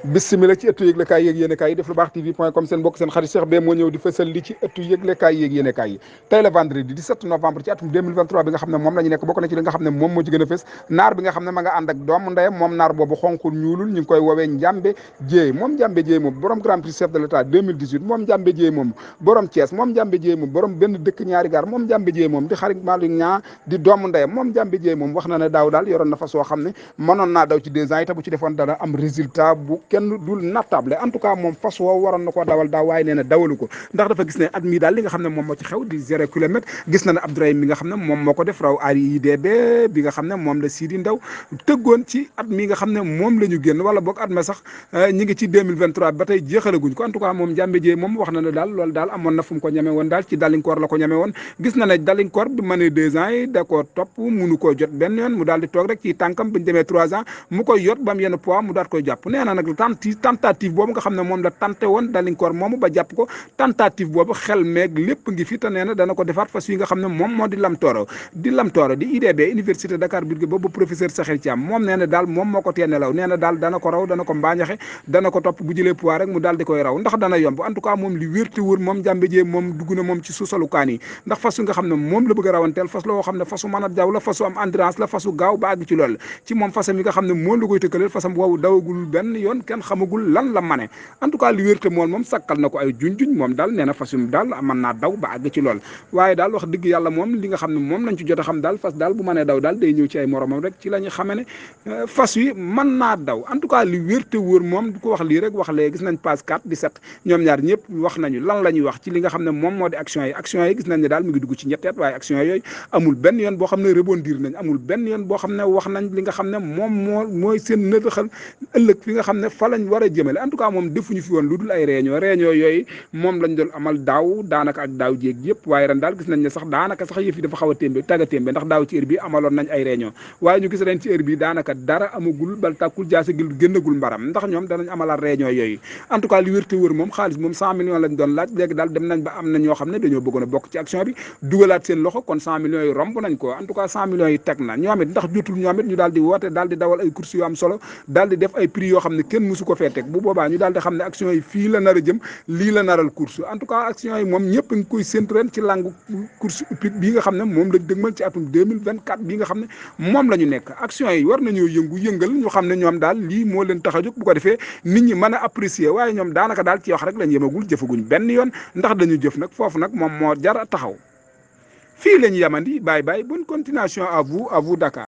bismillah ci ëttu yëglekaay yéeg yéenekaay yi def lu baax tv.com seen mbokk seen xarit Cheikh Beye moo ñëw di fësal li ci ëttu yëglekaay yéeg yéenekaay yi tey la vendredi 17 novembre ci atum 2023 bi nga xam ne moom la ñu nekk bokk na ci li nga xam ne moom moo ci gën a fës naar bi nga xam ne ma nga ànd ak doomu ndeyam moom naar boobu xonqul ñuulul ñu ngi koy woowee Njambe Jéey moom Njambe Jéey moom borom grand prix chef de l'état 2018 moom Njambe Jéey moom borom Thiès moom Njambe Jéey moom borom benn dëkk ñaari gaar moom Njambe Jéey moom di xarit Malick Niang di doomu ndeyam moom Njambe Jéey moom wax na ne daaw daal yoroon na fas woo xam ne mënoon naa daw ci 2 ans yi te bu ci defoon dara am résultat bu kenn dul nattable en tout cas moom fas woo waroon na koo dawal daaw waaye nee na dawalu ko ndax dafa gis ne at mii daal li nga xam ne moom moo ci xew di 0 kilomètre gis na ne Abdourahim mi nga xam ne moom moo ko def raw AIBD bi nga xam ne moom la Sidi Ndaw tëggoon ci at mi nga xam ne moom la ñu génn wala boog at ma sax ñi ngi ci 2023 ba tey jeexalaguñ ko en tout cas moom Njambe Jéey moom wax na ne daal loolu daal amoon na fu mu ko ñeme woon daal ci dalinkoor la ko ñeme woon gis na ne dalinkoor bi mënee 2 ans yi da koo topp munu koo jot benn yoon mu daal di toog rek ci tànkam bi ñu demee 3 ans mu koy yot ba mu yenn poids mu daal koy jàpp nee na nag tentative boobu nga xam ne moom la tenté woon dalinkoor moomu ba jàpp ko tentative boobu xel meeg lépp ngi fi te nee na dana ko defaat fas yi nga xam ne moom moo di Lamtoro di IDB université Dakar Birgé boobu professeur Sakhir Thiam moom nee na daal moom moo ko tee nelaw nee na daal dana ko raw dana ko mbaañaxe dana ko topp bu jëlee poids rek mu daal di koy raw ndax dana yomb en tout cas moom li wér te wër moom Njambe Jéey moom dugg na moom ci suusalu kaan yi ndax fas yi nga xam ne moom la bëgg a rawanteel fas la woo xam ne fasu mën a daw la fasu am endurance la fasu gaaw ba àgg ci loolu ci moom fasam yi nga xam ne moom la koy tëkkaleel fasam boobu dawagul benn yoon kenn xamagul lan la mane en tout cas li wér te moom sakkal na ko ay juñ moom daal nee na fas yum daal mën naa daw ba àgg ci lool waaye daal wax dëgg yàlla moom li nga xam ne moom lañ ci jot a xam daal fas daal bu mënee daw daal day ñëw ci ay moromam rek ci la ñu xamee ne fas yi mën naa daw en tout cas li wér te wóor moom du ko wax lii rek wax lee gis nañ page 4 17 ñoom ñaar ñëpp wax nañu lan la ñuy wax ci li nga xam ne moom moo di action yi gis nañ ne daal mi ngi dugg ci ñetteet waaye action yooyu amul benn yoon boo xam ne rebondir nañ amul benn yoon boo xam ne wax nañ li nga xam ne moom mooy seen nëtëxal ëllëg fi nga xam ne fa lañ war a jëmale en tout cas moom defuñu fi woon lu dul ay réunion yooyu moom lañ doon amal daaw daanaka ak daaw jéeg yëpp waaye ren daal gis nañ ne sax daanaka sax yëf yi dafa xaw a témbe tagga témbe ndax daaw ci heure bi amaloon nañ ay réunion waaye ñu gis ren ci heure bi daanaka dara amagul bal tàkkul jaasagil génnagul mbaram ndax ñoom danañ amalaat réunion yooyu en tout cas li wér te wër moom xaalis moom 100 millions lañ doon laaj léegi daal dem nañ ba am na ñoo xam ne dañoo bëggoon a bokk ci action bi dugalaat seen loxo kon 100 millions yi romb nañ ko en tout cas 100 millions yi teg na ñoom it ndax jotul ñoom it ñu daal di woote daal di dawal ay courses yu am solo daal di def ay prix yoo xam ne kenn mësu ko fee teg bu boobaa ñu daal di xam ne action yi fii la nar a jëm lii la naral course en tout cas action yi moom ñëpp ngi koy séntu ren ci langu course hippique bii nga xam ne moom lañ dëgmal ci atum 2024 bii nga xam ne moom la ñu nekk action yi war nañoo yëngal ñu xam ne ñoom daal lii moo leen tax a jóg bu ko defee nit ñi mën a apprécier waaye ñoom daanaka daal ci wax rek lañ yemagul jëfaguñ benn yoon ndax dañu jëf nag foofu nag moom moo jar a taxaw fii lañ yamandi bye bye bonne continuation à vous Dakar